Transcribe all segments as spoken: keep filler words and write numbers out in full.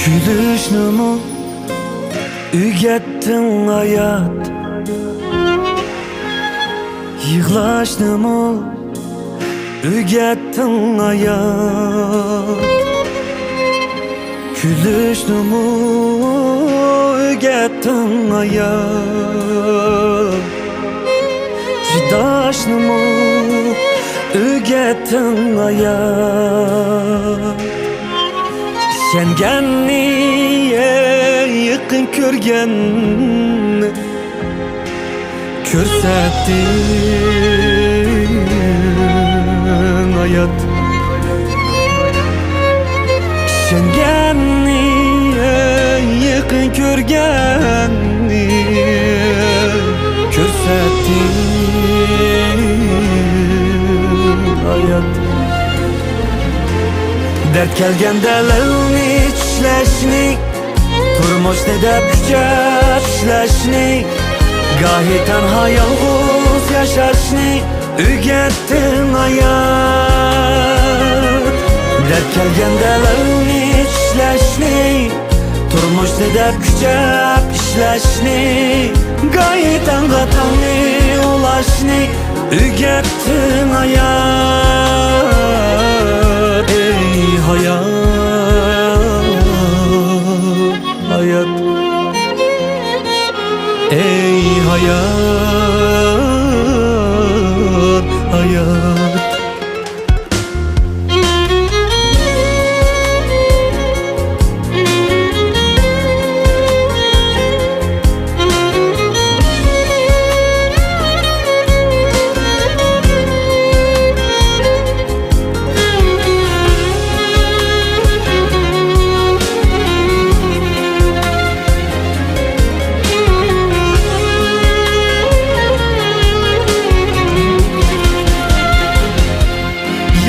كۈلۈشنىمۇ ئۆگەتتىڭ ھايات، يىغلاشنىمۇ ئۆگەتتىڭ ھايات، كۈلۈشنىمۇ ئۆگەتتىڭ ھايات، چىداشنىمۇ ئۆگەتتىڭ ھايات. ئىشەنگەننى، يېقىن كۆرگەننى كۆرسەتتىڭ ھايات. ئىشەنگەننى، يېقىن كۆرگەننى كۆرسەتتىڭ ھايات. دەرد كەلگەندە لەۋنى چىشلەشنى، تۇرمۇشنى دەپ كۈچەپ ئىشلەشنى، گاھى تەنھا يالغۇز ياشاشنى ئۆگەتتىڭ ھايات. دەرد كەلگەندە لەۋنى چىشلەشنى، تۇرمۇشنى دەپ كۈچەپ ئىشلەشنى، گاھى تاڭغا تاڭنى ئۇلاشنى ئۆگەتتىڭ ھايات. ئەي ھايات، ھايات. ئەي ھايات، ھايات.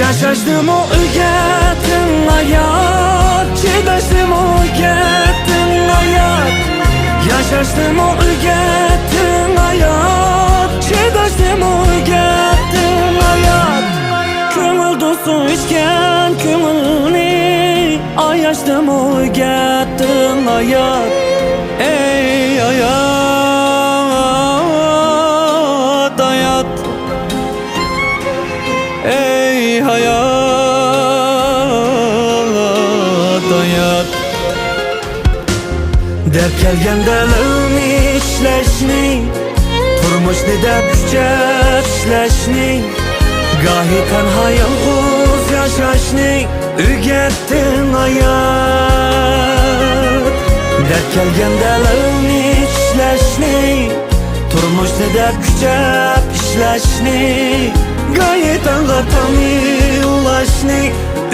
ياشاشنىمۇ ئۆگەتتىڭ ھايات، چىداشنىمۇ ئۆگەتتىڭ ھايات. ياشاشنىمۇ ئۆگەتتىڭ ھايات، چىداشنىمۇ ئۆگەتتىڭ ھايات. كۆڭۈلدىن سۇ ئىچكەن كۆڭۈلنى ئاياشنىمۇ ئۆگەتتىڭ ھايات. ئەي ھايات، ھايات. ئەي ھايات، ھايات. دەرد كەلگەندە لەۋنى چىشلەشنى، تۇرمۇشنى دەپ كۈچەپ ئىشلەشنى، گاھى تەنھا يالغۇز ياشاشنى ئۆگەتتىڭ ھايات. دەرد كەلگەندە لەۋنى چىشلەشنى، تۇرمۇشنى دەپ كۈچەپ ئىشلەشنى، گاھى تاڭغا تاڭنى ئۇلاشنى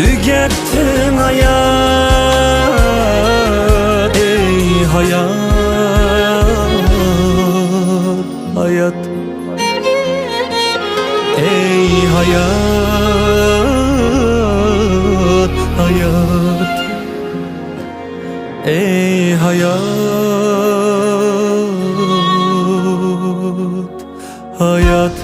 ئۆگەتتىڭ ھايات. ئەي ھايات، ھايات. ئەي ھايات، ھايات. ئەي ھايات، ھايات.